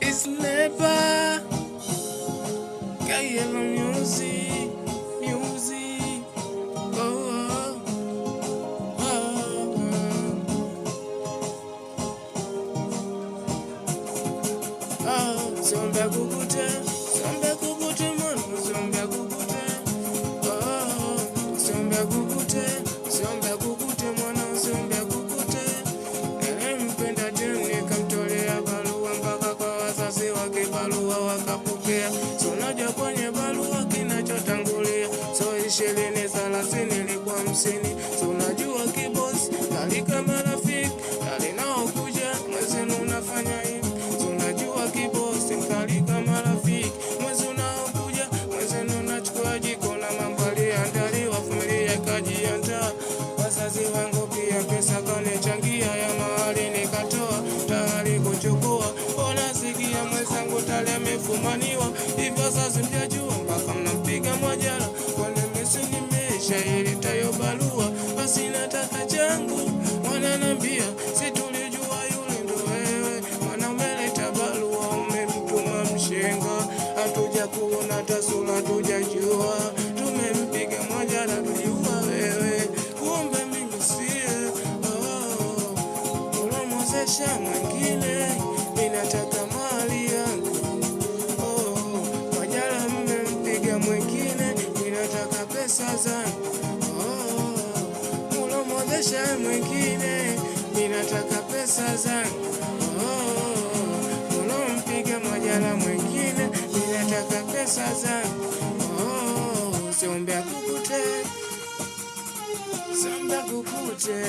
It's never Kayelo music, music. Oh, oh, oh, oh. Sombe kukute, sombe kukute mwana, sombe kukute. Oh, sombe kukute, sombe kukute mwana, sombe kukute. Nilimpenda tena nikamtolea barua mpaka kwa wazazi wake, barua wakapokea. So unajua kwenye barua kinachotangulia, so 20 30 ilikuwa 50. So unajua kibosi kalika marafiki kalinaokuja mwezenu unafanya hivi. So unajua kibosi kalika marafiki mwezi unaokuja mwezenu unachukua jiko na mambo aliandaliwa, familia ikajiandaa. Wazazi wangu pia pesa kanichangia ya mahali nikatoa tayari kuchukua. Unasikia mwenzangu tayari amefumaniwa, hivyo wazazi mjajua mpaka mnampiga mwajala. Kwani mimi nimesha iletayo barua, basi nataka changu wananambia, si tulijua yule ndo wewe, maana umeleta barua umemtuma mshenga, hatuja kuona hata sura hatujajua, tumempiga mwajala tujua wewe, kumbe mimi sie oh, ulomwozesha mwingine, ninataka mali yangu oh, Mwajala mmempiga mwingine, ninataka pesa zangu oh, ulomwozesha mwingine, ninataka pesa zangu oh, ulompiga Mwajala mwingine, ninataka pesa zangu oh, siombe akukute, siombe akukute.